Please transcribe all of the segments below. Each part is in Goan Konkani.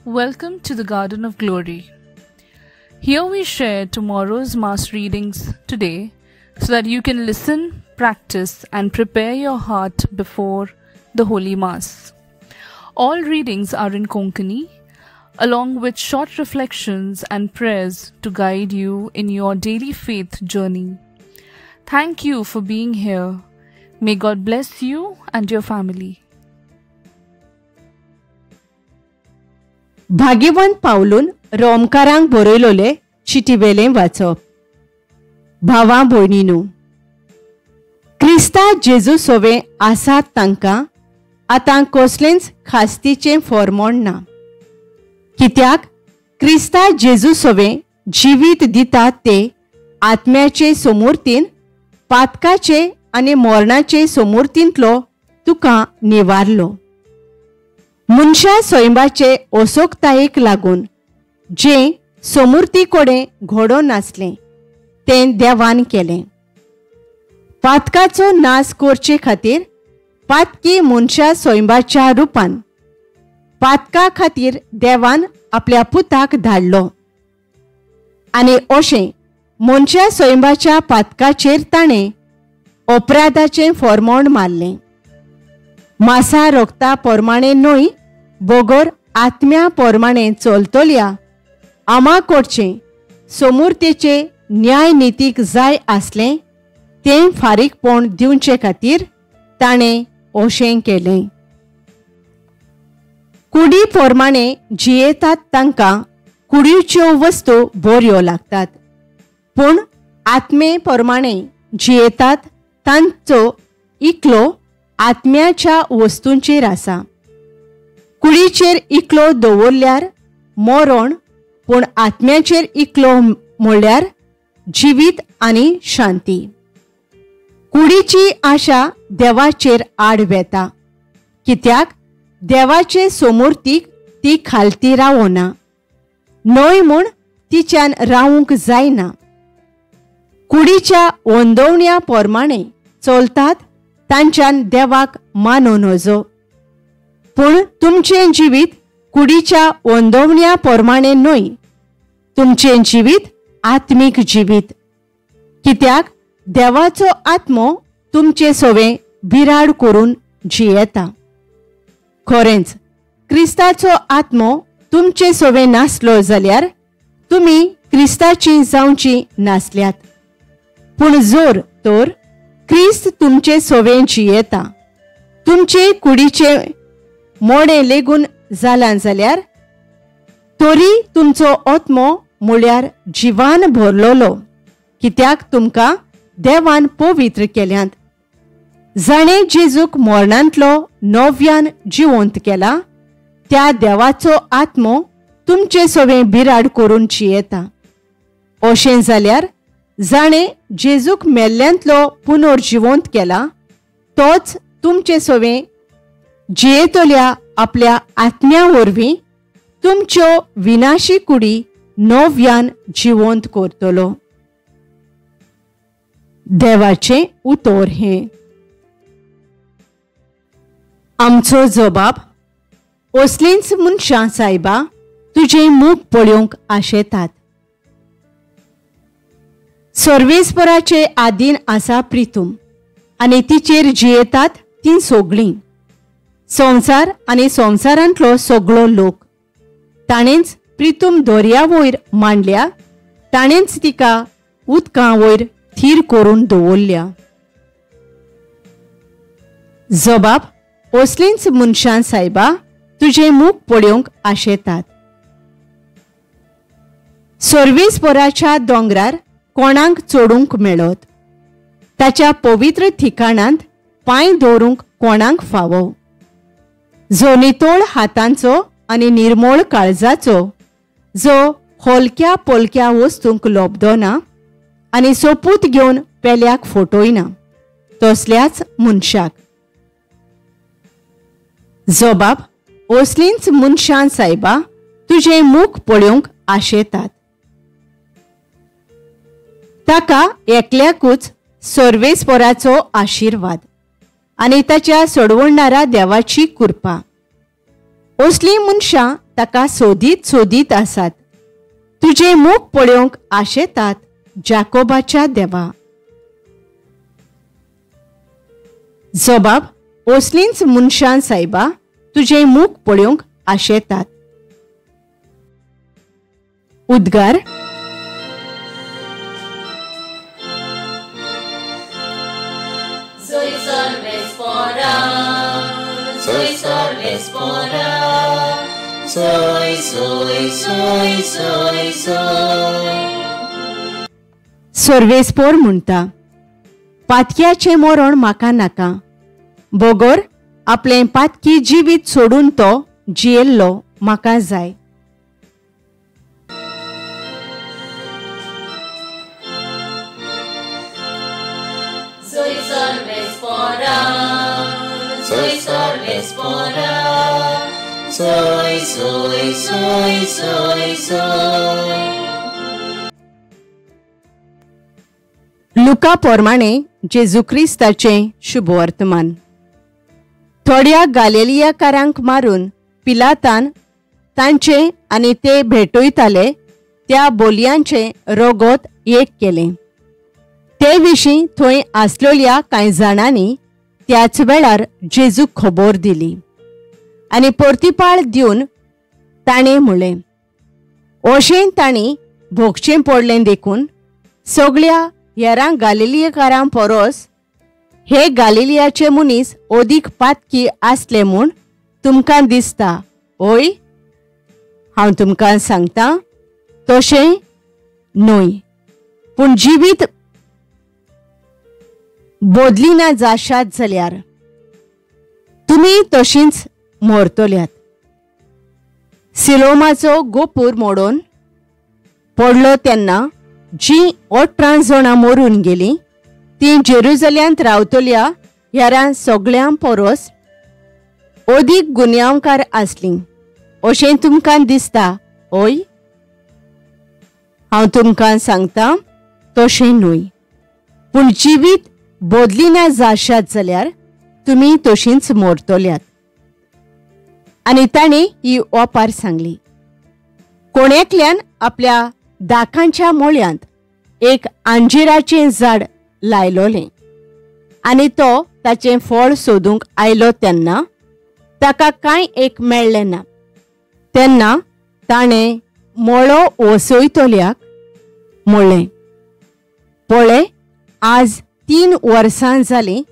Welcome to the Garden of Glory. Here we share tomorrow's Mass readings today so that you can listen, practice and prepare your heart before the Holy Mass. All readings are in Konkani, along with short reflections and prayers to guide you in your daily faith journey. Thank you for being here. May God bless you and your family. भाग्यवंत पावलून रोमकारांक बरयलोले चिटीवेलें वाचप. भावा भयणीनू, क्रिस्ता जेजू सोवे आसात तांकां आतां कसलेंच खास्तीचें फॉर्मोण ना, कित्याक क्रिस्ता जेजू सोवे जिवीत दितात ते आत्म्याचे सोमुर्तीन पातकाचे आनी मरणाचे सोमुर्तींतलो तुका निवारलो. मनशा सैमाचे असोकतायेक लागून जें सोमुर्ती कडेन घडोवन नासलें तें देवान केलें. पातकाचो नाश करचे खातीर पातकी मनशा सैमाच्या रुपान पातका खातीर देवान आपल्या पुताक धाडलो आनी अशें मनशा सैमाच्या पातकाचेर ताणें अपराधाचें फॉर्मोण मारलें. मासा रोगता प्रमाणे न्हय बगर आत्म्या प्रमाणे चलतल्या आमा कडचें सोमुर्तेचे न्यायनितीक जाय आसलें तें फारीकपण दिवचे खातीर ताणें अशें केलें. कुडी प्रमाणे जियेतात तांकां कुडीच्यो वस्तू बऱ्यो लागतात, पूण आत्मे प्रमाणे जियेतात तांचो इकलो आत्म्याच्या वस्तूंचेर आसा. कुडीचेर इकलो दवरल्यार मरण, पूण आत्म्याचेर इकलो म्हणल्यार जिवीत आनी शांती. कुडीची आशा देवाचेर आड वेता, कित्याक देवाचे सोमुर्तीक ती खालती रावना, न्हय म्हूण तिच्यान रावूंक जायना. कुडीच्या वंदवण्या प्रमाणे चलतात तांच्यान देवाक मानूं नजो, पूण तुमचें जिवीत कुडीच्या वंदवण्या प्रमाणे न्हय, तुमचें जिवीत आत्मीक जिवीत, कित्याक देवाचो आत्मो तुमचे सोवे बिराड करून जियेता. खरेंच क्रिस्ताचो आत्मो तुमचे सोवे नासलो जाल्यार तुमी क्रिस्ताची जावची नासल्यात, पूण जोर तर क्रिस्त तुमचे सोवे जियेता, तुमचे कुडीचे मोडें लेगून जालां जाल्यार तरी तुमचो आत्मो म्हळ्यार जिवान भरलोलो, कित्याक तुमकां देवान पवित्र केल्यात. जाणें जेजूक मरणांतलो नव्यान जिवंत केला त्या देवाचो आत्मो तुमचे सोवे बिराड करून जियेता. अशें जाल्यार जाणें जेजूक मेल्ल्यांतलो पुनर्जिवंत केला तोच तुमचे सोवे जियेतल्या आपल्या आत्म्या वरवीं तुमच्यो विनाशी कुडी नव्यान जिवंत करतलो. देवाचें उतर हें. आमचो जबाब: असलींच मनशां सायबा तुजें मूख पळोवंक आशेतात. सर्वेस्पराचे आदीन आसा प्रितूम आनी तिचेर जियेतात तीं सगळीं, संवसार आनी संवसारांतलो सगळो लोक. ताणेंच प्रितूम दर्या वयर मांडल्या, ताणेंच तिका उदकां वयर थीर करून दवरल्या. जबाब: असलींच मनशां सायबा तुजें मूख पळोवंक आशेतात. सर्वेस्पराच्या दोंगरार कोणाक चडूंक मेळत, ताच्या पवित्र ठिकाणांत पांय दवरूंक कोणाक फावो. जो नितळ हातांचो आनी निर्मळ काळजाचो, जो हलक्या पोलक्या वस्तूंक लोबदोना आनी सोपूत घेवन पेल्याक फटयना, तसल्याच मनशाक. जबाब: असलींच मनशां सायबा तुजें मूख पळोवंक आशेतात. ताका एकल्याकूच सर्वेस्पराचो आशिर्वाद आनी ताच्या सोडवणारा देवाची कृपा. असलीं मनशां ताका सोदीत सोदीत आसात. तुजें मूख पळोवंक आशेतात जाकोबाच्या देवा. जबाब असलींच मनशां सायबा तुजें मूख पळोवंक आशेतात. उद्गार. सर्वेस्पोर म्हणटा, पातक्याचें मरण म्हाका नाका, बगर आपलें पातकी जिवीत सोडून तो जियेल्लो म्हाका जाय. लुका प्रमाणे जेजू क्रिस्ताचें शुभवर्तमान. थोड्या गालिलियाकारांक मारून पिलातान तांचें आनी ते भेटयताले त्या बोलयांचें रोगोत एक केलें. ते विशीं थंय आसलेल्या कांय जाणांनी त्याच वेळार जेजूक खबर दिली आनी परतिपाळ दिवन ताणें म्हणलें, अशें तांणी भोगचें पडलें देखून सगळ्या हेरां गालिलियकारां परस हे गालिलियाचे मनीस अदीक पातकी आसले म्हूण तुमकां दिसता हय? हांव तुमकां सांगता तशें न्हय, पूण जिवीत बदलिना जाशात जाल्यार तुमी तशींच मरतल्यात. सिलोमाचो गोपूर मोडून पडलो तेन्ना जीं 18 जाणां मरून गेलीं तीं जेरुजल्यांत रावतल्या हेरां सगळ्यां परस अदीक गुन्यांवकार आसलीं अशें तुमकां दिसता हय? हांव तुमकां सांगता तशें न्हय, पूण जिवीत बदलिना जाशात जाल्यार तुमी तशींच मरतल्यात. आनी ताणें ही ओपार सांगली, कोण एकल्यान आपल्या दाखांच्या मोळ्यांत एक अंजिराचें झाड लायलोलें आनी तो ताचें फळ सोदूंक आयलो तेन्ना ताका कांय एक मेळ्ळें ना. तेन्ना ताणें मोळो वसयतल्याक म्हणलें, पळय आज 3 वर्सां जालीं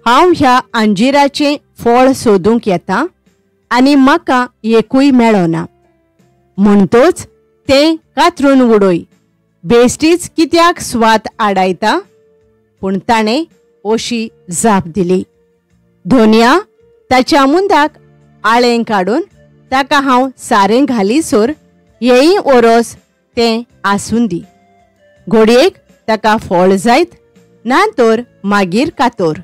हांव ह्या अंजिराचें फळ सोदूंक येता आनी म्हाका एकूय मेळना, म्हणटोच तें कातरून उडय, बेश्टीच कित्याक स्वाद आडायता? पूण ताणें अशी जाप दिली, धोनिया ताच्या मुंदाक आळें काडून ताका हांव सारें घालीसर हेंय ओरोस तें आसूं दी, घडयेक ताका फळ जायत ना तर मागीर कातोर.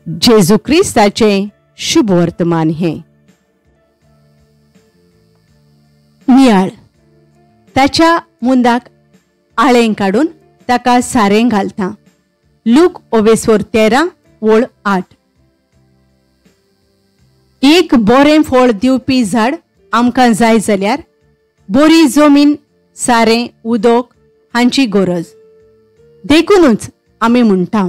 जेजू क्रिस्ताचें शुभवर्तमान हें. नियाळ. ताच्या मुंदाक आळें काडून ताका सारें घालता. लूक ओवेस्वर 13:8. एक बरें फळ दिवपी झाड आमकां जाय जाल्यार बरी जमीन, सारें, उदक हांची गरज. देखूनच आमी म्हणटा,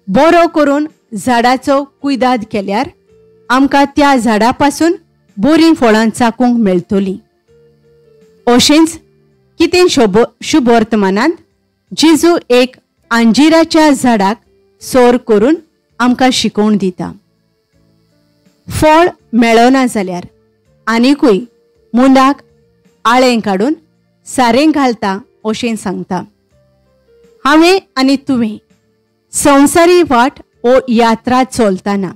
बरो करून झाडाचो कुयदाद केल्यार आमकां त्या झाडा पासून बरीं फळां चाकूंक मेळटलीं. अशेंच कितें शुभवर्तमानांत जेजू एक अंजिराच्या झाडाक सोर करून आमकां शिकोवन दिता. फळ मेळना जाल्यार आनिकूय मुंदाक आळें काडून सारें घालता अशें सांगता. हांवें आनी तुवें संवसारी वाट ओ यात्रा चलतना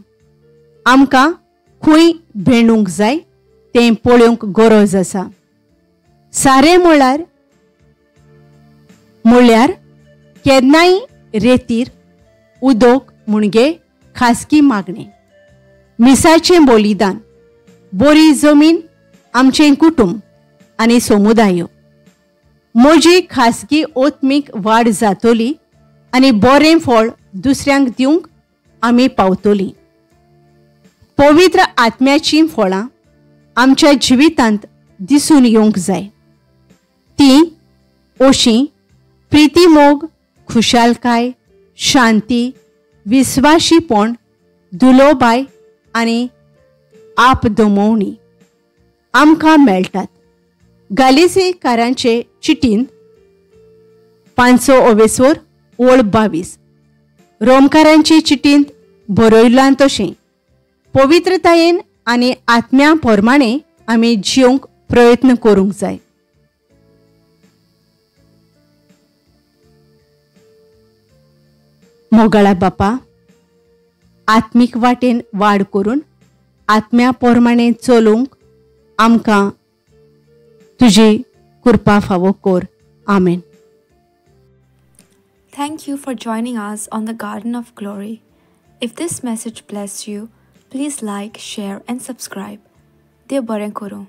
आमकां खंय भेंडूंक जाय तें पळोवंक गरज आसा. सारें म्हणल्यार केन्नाय रेतीर उदक म्हणजे खासगी मागणें, मिसाचें बलिदान, बरी जमीन, आमचें कुटुंब आनी समुदाय. म्हजी खासगी आत्मीक वाड जातली आनी बरें फळ दुसऱ्यांक दिवंक आमी पावतलीं. पवित्र आत्म्याचीं फळां आमच्या जिवितांत दिसून येवंक जाय. तीं अशीं प्रितीमोग, खुशालकाय, शांती, विस्वाशीपण, दुलोबाय आनी आपदमोवणी आमकां मेळटात. गालिसेकारांचे चिटीन 5 ओवेसोर ओळ 22, रोमकारांचे चिटींत बरयलां तशें पवित्रतायेन आनी आत्म्या प्रमाणे आमी जिवंक प्रयत्न करूंक जाय. मोगाळा बापा, आत्मीक वाटेन वाड करून आत्म्या प्रमाणे चलूंक आमकां तुजी कृपा फावो कर. आमेन. Thank you for joining us on the Garden of Glory. If this message blessed you, please like, share, and subscribe. देव बरें करूं.